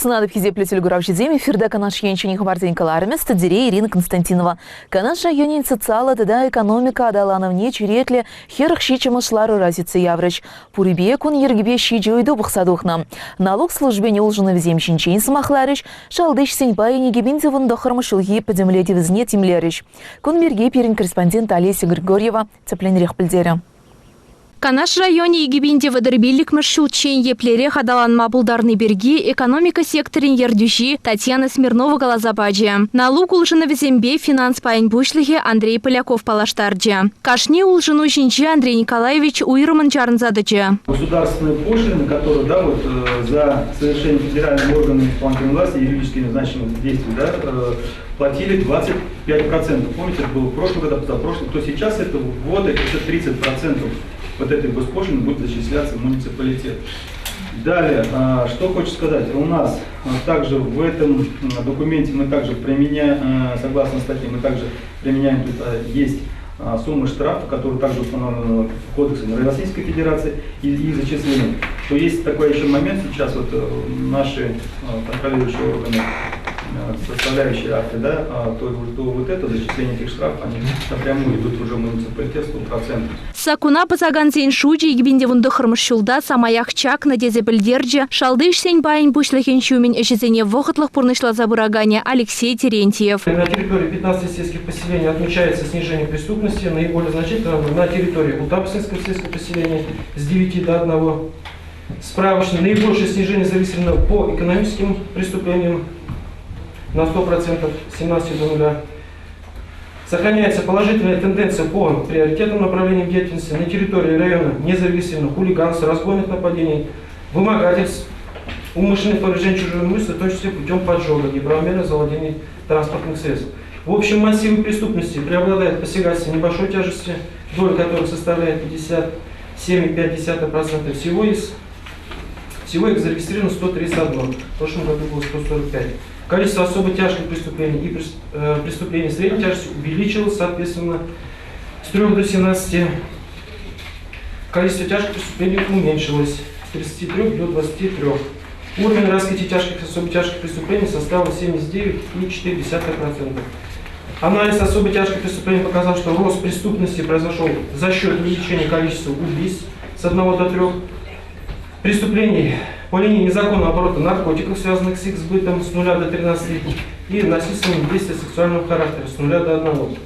Сывлӑх сунатӑп хисеплӗ телекуравҫӑсем. Эфирта Канаш енчен хыпарсен кӑларӑмӗ студире Ирина Константинова. Канаш районӗн социаллӑ тата экономика аталанӑвне черетлӗ 47-мӗш ларура сӳтсе яврӗҫ. Пурипе кун йӗркипе ҫичӗ ыйту пӑхса тухнӑ. Налук службин улшӑнӑвӗсем ҫинчен сӑмахларӗҫ, шалти ӗҫсен пайӗн 2019 ҫулхи пӗтӗмлетӗвӗсене тимлерӗҫ. Кун пирки пирӗн корреспондент Олеся Григорьева тӗплӗнрех пӗлтерӗ. Канаш районӗ 2035 ҫулччен еплерех аталанма пултарни пирки экономика секторӗн ертӳҫи Татьяна Смирнова каласа пачӗ. Налук улшӑнӑвӗсемпе финанс пайӗн пуҫлӑхӗ Андрей Поляков паллаштарчӗ. Кашни улшӑну ҫинче Андрей Николаевич уйрӑмӑн чарӑнса тӑчӗ. Государственные пошлины, которые, да, вот, за совершение федеральными органами исполнительной власти юридическими значимых действий, да, платили 25%. Помните, это было в прошлом году, позапрошлом. То сейчас это вводы, это 30% вот этой госпошлины будет зачисляться в муниципалитет. Далее, что хочу сказать. У нас также в этом документе мы также применяем, согласно статье, мы также применяем, тут есть суммы штрафа, которые также установлены в Кодексе Российской Федерации и их зачислены. То есть такой еще момент сейчас, вот наши контролирующие органы, составляющие акты, да, то вот это зачисление этих штрафов, они напрямую идут уже в муниципалитет 100%. Саккуна пӑсакансен шучӗ 2019 ҫулта самаях чакнӑ тесе пӗлтерчӗ шалти ӗҫсен пайӗн пуҫлӑхӗн ҫумӗн ӗҫӗсене вӑхӑтлӑх пурнӑҫласа пыраканӗ Алексей Терентьев. На территории 15 сельских поселений отмечается снижение преступности, наиболее значительно на территории Утапсинского сельского поселения с 9 до 1. Справочно наибольшее снижение зарегистрировано по экономическим преступлениям на 100%, с 17 до 0. Сохраняется положительная тенденция по приоритетным направлениям деятельности на территории района не зарегистрировано хулиганств, разбойных нападений, вымогательств, умышленных повреждений чужого имущества, в том числе путем поджога, неправомерного завладения транспортных средств. В общем массиве преступности преобладает посягательство небольшой тяжести, доля которых составляет 57,5% всего из всего их зарегистрировано 131, в прошлом году было 145. Количество особо тяжких преступлений и преступлений средней тяжести увеличилось, соответственно, с 3 до 17. Количество тяжких преступлений уменьшилось с 33 до 23. Уровень раскрытия тяжких и особо тяжких преступлений составил 79,4%. Анализ особо тяжких преступлений показал, что рост преступности произошел за счет увеличения количества убийств с 1 до 3, преступлений по линии незаконного оборота наркотиков, связанных с их сбытом с 0 до 13 и насильственных действий сексуального характера с 0 до 1.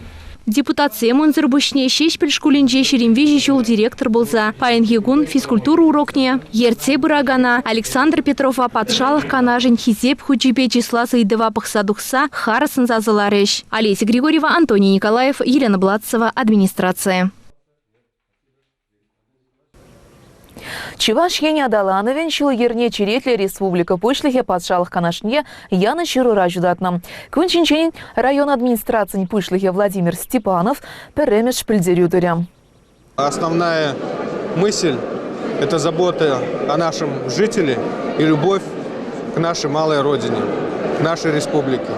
Депутатсем унсӑр пуҫне Ҫеҫпӗл шкулӗнче 23 ҫул директор пулса паянхи кун физкультура урокне ертсе пыракана Александр Петрова Патшалӑх Канашӗн Хисеп хучӗпе чыслас ыйтӑва пӑхса тухса харӑссӑн сасӑларӗҫ. Олеся Григорьева, Антоний Николаев, Елена Бладцева, администрация. Чӑваш Ен аталанӑвӗн ҫул-йӗрне черетлӗ республика Пуҫлӑхӗ Патшалӑх Канашне янӑ ҫырура ҫутатнӑ. Кун ҫинчен район администрацийӗн пуҫлӑхӗ Владимир Степанов пӗрремӗш пӗлтерӳ турӗ. Основная мысль – это забота о нашем жителе и любовь к нашей малой родине, к нашей республике.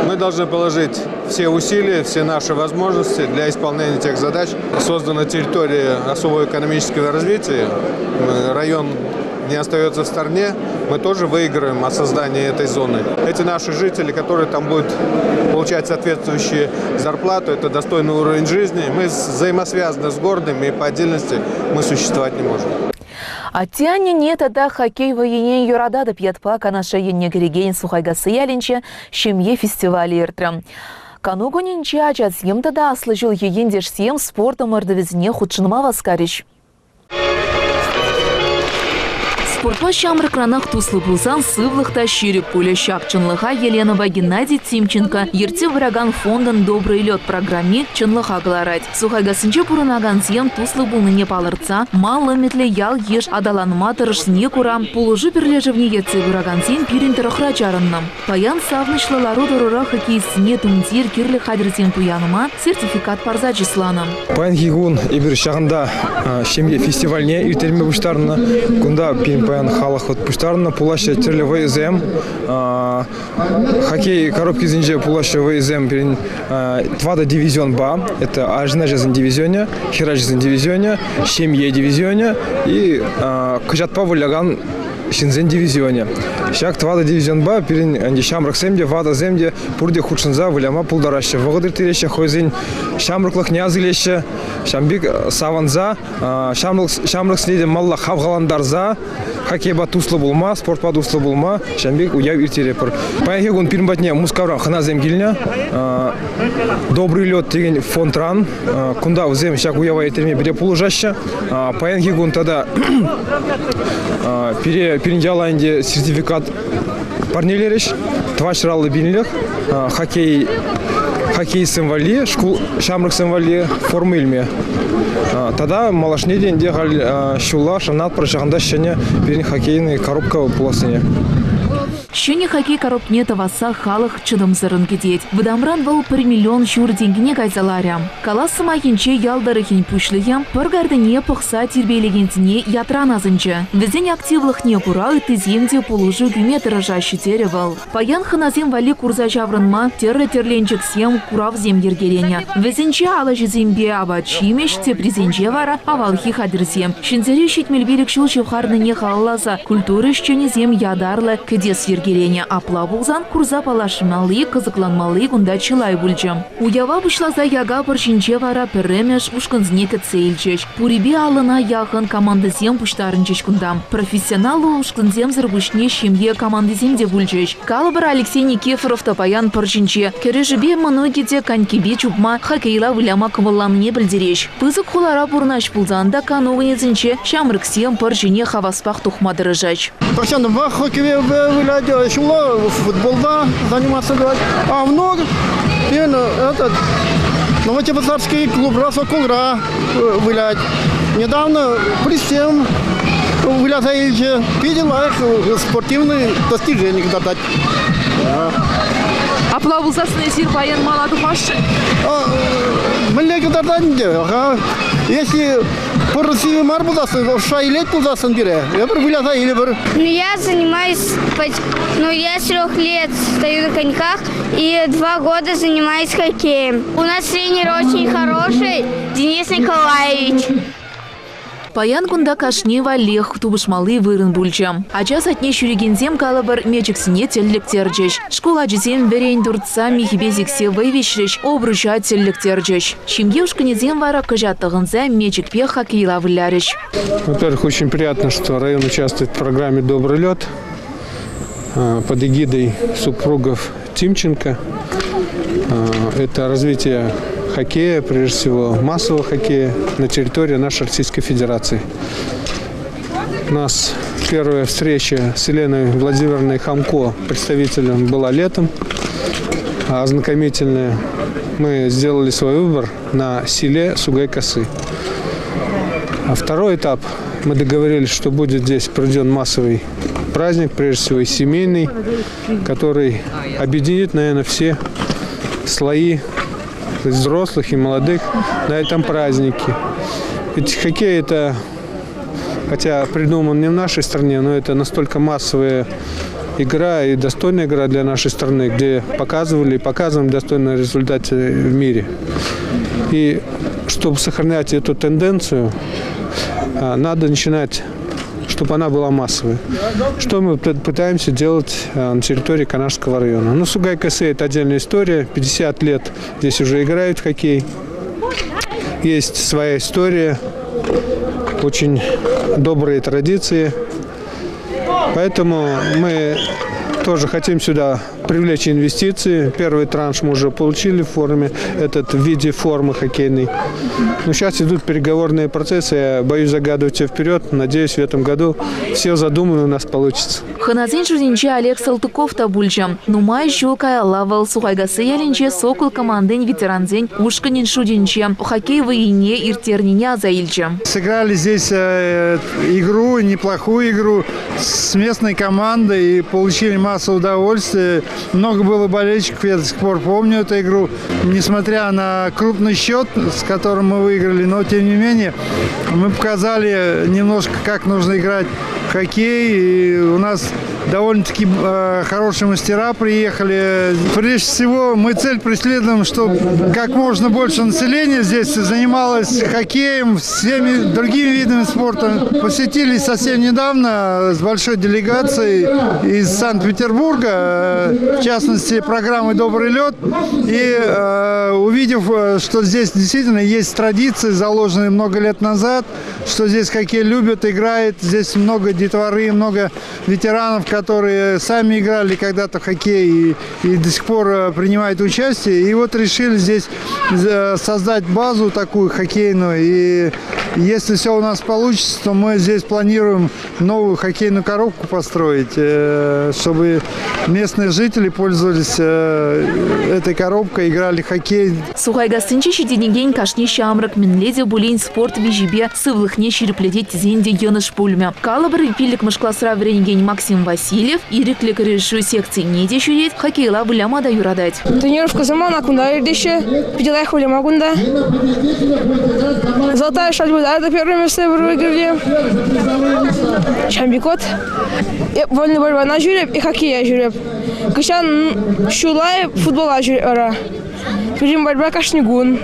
Мы должны положить все усилия, все наши возможности для исполнения тех задач. Создана территория особого экономического развития. Район не остается в стороне, мы тоже выигрываем от создания этой зоны. Эти наши жители, которые там будут получать соответствующие зарплату, это достойный уровень жизни. Мы взаимосвязаны с городом, и по отдельности мы существовать не можем. Атте-аннене тата хоккей вӑййине юрататӑп ятпа Канаша енне кӗрекен Сухайкасси ялӗнче ҫемье фестивалӗ иртрӗ. Кану кунӗнче ачасем тата аслӑ ҫулхи ентешсем спорт ӑмӑртӑвӗсене хутшӑнма васкарӗҫ. Спортпа ҫамрӑкранах туслӑ пулсан сывлӑх та ҫирӗп пулӗ. Ҫак чӑнлӑха Еленӑпа Геннадий Тимченко ертсе пыракан фондӑн «Добрый лед» программи чӑнлӑха кӑларать. Сухайкассинче пурӑнакансем туслӑ пулнине палӑртса мал ӗмӗтлӗ ял-йыш аталанма тӑрӑшнине кура пулӑшу пӗрлешӗвне ертсе пыракансем пирӗн тӑрӑхра чарӑннӑ. Паян савӑнӑҫлӑ лару-тӑрура хоккеистсене тумтир, кирлӗ хатӗрсем туянма сертификат парса чысланӑ. Паянхи кун эпир ҫакӑнта ҫемье фестивальне ирттерме пуҫтарнӑ. Кунта пирӗн паян халӑх пуҫтарӑннӑ. Пулаҫҫӗ тӗрлӗ вӑйӑсем. Хоккей коробкисенче пулаҫҫӗ вӑйӑсем пирӗн тӑватӑ дивизионпа. Это арҫын ачасен дивизионӗ, хӗр ачасен дивизионӗ, ҫемье дивизионӗ и кӑҫатпа вылякан ҫынсен дивизионӗ. Ҫак тӑватӑ дивизионпа пирӗн ӗнтӗ ҫамрӑксем те, ватӑсем те пурте хутшӑнса выляма пултараҫҫӗ. Вӑхӑт ирттереҫҫӗ, хӑйсен ҫамрӑклӑхне ас илеҫҫӗ. Ҫавӑн пек савӑнса, ҫамрӑксене те малла хавхалантарса хоккейпа туслӑ пулма, спортпа туслӑ пулма ҫавӑн пек уяв ирттеретпӗр. Паянхи кун пирӗн патне Мускавран хӑнасем килнӗ. «Добрый лед» текен фондран. Кунта вӗсем ҫак уява ирттерме пире пулӑшаҫҫӗ. Паянхи кун тата пире пирӗн яла ӗнтӗ сертификат парнелерӗҫ. Тӑваҫраллӑ пинлӗх хоккей хоккеистсем валли, шкул ҫамрӑксем валли форма илме. Тата малашне те ӗнтӗ халь ҫулла шанатпӑр ҫакӑнта ҫӗнӗ пирӗн хоккейный коробка пулассине. Ҫӗнӗ хоккей коробкине тӑвасса халӑх чӑтӑмсӑррӑн кӗтет. Вӑтамран вӑл пӗр миллион ҫур тенкӗне кайса ларӗ. Калас сӑмахӗнче ял тӑрӑхӗн пуҫлӑхӗ пӗр картине пӑхса тирпейлекенсене ятран асӑнчӗ. Вӗсен активлӑхне кура ыттисем те пулӑшу кӳме тӑрӑшаҫҫӗ терӗ вӑл. Паян хӑнасем валли курса ҫаврӑнма тӗрлӗ тӗрленчӗксем, куравсем йӗркеленӗ. Вӗсенче алӑҫӑсемпе апат-ҫимӗҫ, теприсенче вара авалхи хатӗрсем. Ҫӗнтерӳ 75 ҫул ҫывхарнине халалласа культура ӗҫченӗсем ятарлӑ кӗтес йӗркеленӗ. Апла пулсан курса паллашмалли, кӑсӑкланмалли кунта чылай пулчӗ. Уява пуҫласа яка пӑр ҫинче вара пӗрремӗш ушкӑнсене кӗтсе илчӗҫ. Пурипе алӑна яхӑн командӑсем пуҫтарӑнчӗҫ кунта. Профессионаллӑ ушкӑнсемсӗр пуҫне ҫемье командисем те пулчӗҫ. Калӑпӑр, Алексей Никифоров та паян пӑр ҫинче. Кӗрешӳпе мӑнукӗ те конькипе чупма, хоккейла выляма кӑмӑлланине пӗлтереҫ. Пысӑк хулара пурӑнаҫ пулсан та кану кунӗсенче ҫамрӑксем пӑр ҫине хаваспах тухма тӑрӑшаҫ. Тахҫантанпа хоккейпе вылять, ҫулла футболпа заниматься тӑвать. А внук пирӗн этот Новочебоксарский клубра Соколра вылять. Недавно призсем выляса илчӗ. Питӗ лайӑх спортивный достижение кӑтартать. Апла пулсассӑн эсир паян мала тухасшӑн? Мӗнле кӑтартать ӗнтӗ? Если пӑр сивӗ мар пулсассӑн, ӑшша илет пулсассӑн пире, эпир выляса илӗпӗр. Ну, я занимаюсь, ну, я с 3 лет стою на коньках и 2 года занимаюсь хоккеем. У нас тренер очень хороший, Денис Николаевич. Паян кунта кашни валлиех тупӑшмалли вырӑн пулчӗ. Ача садне ҫӳрекенсем калӑпӑр мечӗксене тӗл лектерчӗҫ. Шкул ачисем вӗрен туртса михӗпе сиксе вӑй виҫрӗҫ, обруча тӗл лектерчӗҫ. Ҫемье ушкӑнӗсем вара кӑҫат тӑхӑнса мечӗкпе хоккейла вылярӗҫ. Во-первых, очень приятно, что район участвует в программе «Добрый лед» под эгидой супругов Тимченко. Это развитие хоккея, прежде всего массового хоккея на территории нашей Российской Федерации. У нас первая встреча с Еленой Владимировной Хамко, представителем, была летом, ознакомительная. Мы сделали свой выбор на селе Сугай-Косы. А второй этап мы договорились, что будет здесь проведен массовый праздник, прежде всего и семейный, который объединит, наверное, все слои взрослых и молодых на этом празднике. Ведь хоккей это, хотя придуман не в нашей стране, но это настолько массовая игра и достойная игра для нашей страны, где показывали и показываем достойные результаты в мире. И чтобы сохранять эту тенденцию, надо начинать, чтобы она была массовой. Что мы пытаемся делать на территории Канашского района. Ну, Сугай-Косы – это отдельная история. 50 лет здесь уже играют в хоккей. Есть своя история, очень добрые традиции. Поэтому мы тоже хотим сюда привлечь инвестиции. Первый транш мы уже получили в форме, этот в виде формы хоккейной. Но сейчас идут переговорные процессы, я боюсь загадывать все вперед. Надеюсь, в этом году все задуманное у нас получится. Хӑнасен шутӗнче Олег Салтыков та пулчӗ. Нумай ҫул каялла вӑл Сухайкасси ялӗнче «Сокол» командин ветерансен ушкӑнӗн шутӗнче хоккей вӑййине ирттернине аса илчӗ. Сыграли здесь игру, неплохую игру с местной командой и получили массу удовольствия. Много было болельщиков, я до сих пор помню эту игру. Несмотря на крупный счет, с которым мы выиграли, но тем не менее мы показали немножко, как нужно играть в хоккей. И у нас Довольно-таки хорошие мастера приехали. Прежде всего, мы цель преследуем, чтобы как можно больше населения здесь занималось хоккеем, всеми другими видами спорта. Посетили совсем недавно с большой делегацией из Санкт-Петербурга, в частности, программы «Добрый лед». И увидев, что здесь действительно есть традиции, заложенные много лет назад, что здесь хоккей любят, играют, здесь много детворы, много ветеранов, которые сами играли когда-то в хоккей и до сих пор принимают участие. И вот решили здесь создать базу такую хоккейную. И если все у нас получится, то мы здесь планируем новую хоккейную коробку построить, чтобы местные жители пользовались этой коробкой, играли в хоккей. Сухайкассинче ҫитӗнекен кашни ҫамрӑк мӗнле те пулин спорт виҫипе сывлӑхне ҫирӗплетет тесен те йӑнӑш пулмӗ. Калӑпӑр, пиллӗкмӗш класра вӗренекен Максим Васильев ирӗклӗ кӗрешӳ секцине те ҫӳрет, хоккейла выляма та юратать. Тренировкӑсем мана кунта иртеҫҫӗ. Питӗ лайӑх выляма кунта. Золотая шайба это первое место выиграли. Чамбикот. Вольный борьба ҫӳреп и хоккея ҫӳреп. Кӑҫал ҫулла футбола ҫӳреп вара. Пирӗн борьба кашни кун,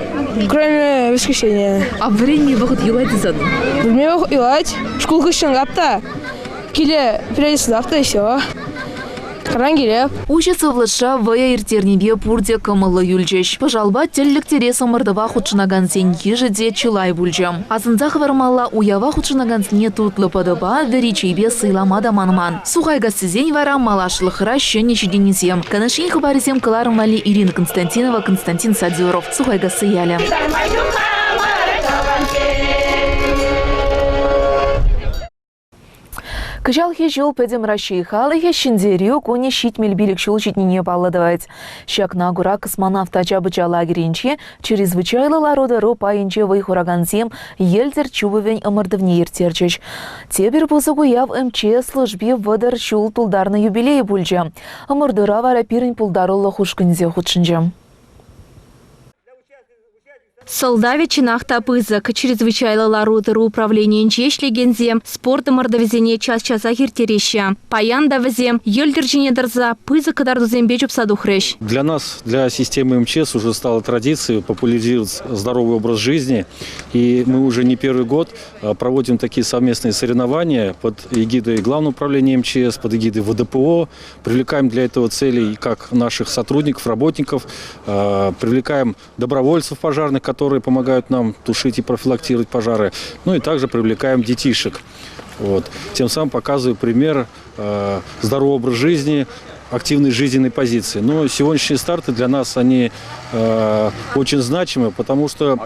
кроме воскресенья. А вӗренме вӑхӑт юлать сан? Вӗренме вӑхӑт юлать. Шкул хыҫҫӑн лапта. Киле переодеться лапта и все. Каран килеп. Уҫӑ сывлӑшра вӑйӑ ирттернипе пурте кӑмӑллӑ юлчӗҫ. Пӑшалпа тӗл лектерес ӑмӑртӑва хутшӑнакансен йышӗ те чылай пулчӗ. Асӑнса хӑвармалла, уява хутшӑнакансене тутлӑ пӑтӑпа, вӗри чейпе сӑйлама та манман. Сухайкассисен вара малашлӑхра ҫӗнӗ ҫитӗнӳсем. Канаш Ен хыпарӗсем кӑларӑм валли Ирина Константинова, Константин Садюров. Сухайкасси ялӗ. Кӑҫалхи ҫул Пӗтӗм Раҫҫей халӑхӗ Ҫӗнтерӳ кунӗ 75 ҫул ҫитнине паллӑ тӑвать. Ҫакна кура космонавт ача-пӑча лагерӗнче чрезвычайлӑ лару-тӑру пайӗнче вӑй хуракансем йӗлтӗр чупӑвӗн ӑмӑртӑвне ирттерчӗҫ. Тепӗр пысӑк уяв МЧС служби 30 ҫул тултарнӑ юбилей пулчӗ. Ӑмӑртура вара пирӗн пултарулӑх ушкӑнӗсем хутшӑнчӗ. Сӑлтавӗ чӑнах та пысӑк. Чрезвычайлӑ лару-тӑру управленийӗнче ӗҫлекенсем спорт ӑмӑртӑвӗсене час-часах ирттереҫҫӗ. Паян та вӗсем йӗлтӗр ҫине тӑрса пысӑк кӑтартусемпе чупса тухрӗҫ. Для нас, для системы МЧС уже стало традицией популяризировать здоровый образ жизни. И мы уже не первый год проводим такие совместные соревнования под эгидой Главного управления МЧС, под эгидой ВДПО. Привлекаем для этого целей как наших сотрудников, работников, привлекаем добровольцев пожарных, которые помогают нам тушить и профилактировать пожары. Ну и также привлекаем детишек. Вот. Тем самым показываю пример здорового образа жизни, активной жизненной позиции. Но сегодняшние старты для нас, они очень значимы, потому что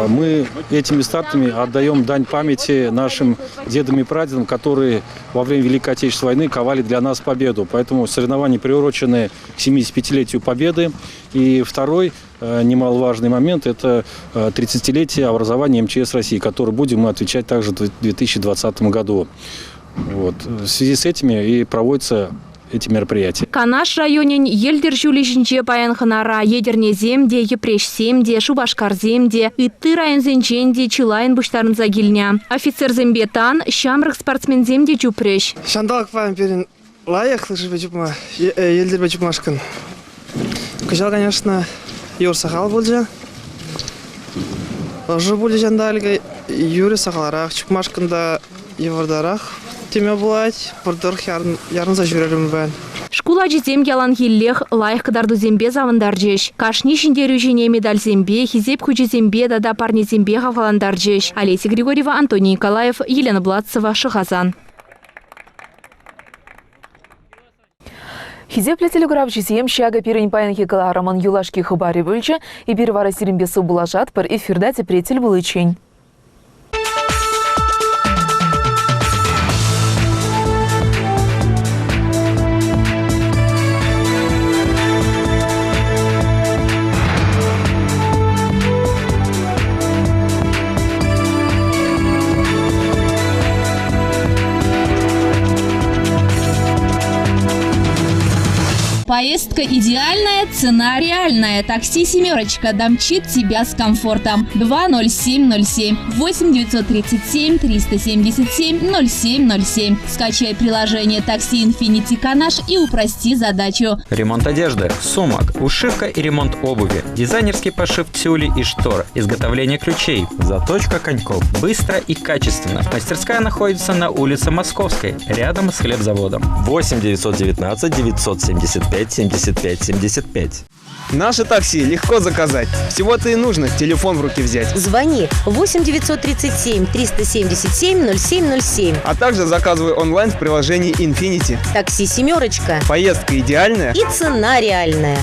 мы этими стартами отдаем дань памяти нашим дедам и прадедам, которые во время Великой Отечественной войны ковали для нас победу. Поэтому соревнования приурочены к 75-летию Победы. И второй немаловажный момент – это 30-летие образования МЧС России, которое будем мы отвечать также в 2020 году. Вот. В связи с этими и проводятся эти мероприятия. Канаш районӗн йӗлтӗр ҫулӗ ҫинче паян хӑнара Етӗрнесем те, Йӗпреҫсем те, Шупашкарсем те, ытти районсенчен те чылайӑн пуҫтарӑнса килнӗ. Офицерсемпе тан ҫамрӑк спортсменсем те чупрӗҫ. Ҫанталӑк паян пирӗн лайӑх лыжипе чупма, йӗлтӗрпе чупмашкӑн. Кӑҫал, конечно, юр сахал пулчӗ. Ӑшӑ пулчӗ ҫанталӑкӗ, юрӗ сахалрах. Чупмашкӑн та йывӑртарах теме пулать. Пӑр тӑрӑх ярӑнса ҫӳрерӗм паян. Шкул ачисем яланхиллех лайӑх кӑтартусемпе савӑнтарчӗҫ. Кашни ҫӗнтерӳҫӗне медальсемпе, хисеп хучӗсемпе тата парнесемпе хавхалантарчӗҫ. Олеся Григорьева, Антоний Николаев, Елена Бладцева, Шӑхасан. Хисеплӗ телекуравҫӑсем, ҫакӑ пирӗн паянхи кӑларӑмӑн юлашки хыпарӗ пулчӗ. Эпир вара сирӗнпе сывпуллашатпӑр, эфирта тепре тӗл пуличчен. Поезд Поездка идеальная, цена реальная. Такси «Семерочка» домчит тебя с комфортом. 20707 8 937 377 0707. Скачай приложение «Такси Инфинити Канаш» и упрости задачу. Ремонт одежды, сумок, ушивка и ремонт обуви, дизайнерский пошив тюли и штор, изготовление ключей, заточка коньков. Быстро и качественно. Мастерская находится на улице Московской, рядом с хлебзаводом. 8 919 975 75 75. Наше такси легко заказать. Всего-то и нужно телефон в руки взять. Звони 8 937 377 0707. А также заказывай онлайн в приложении Infinity. Такси «Семерочка». Поездка идеальная. И цена реальная.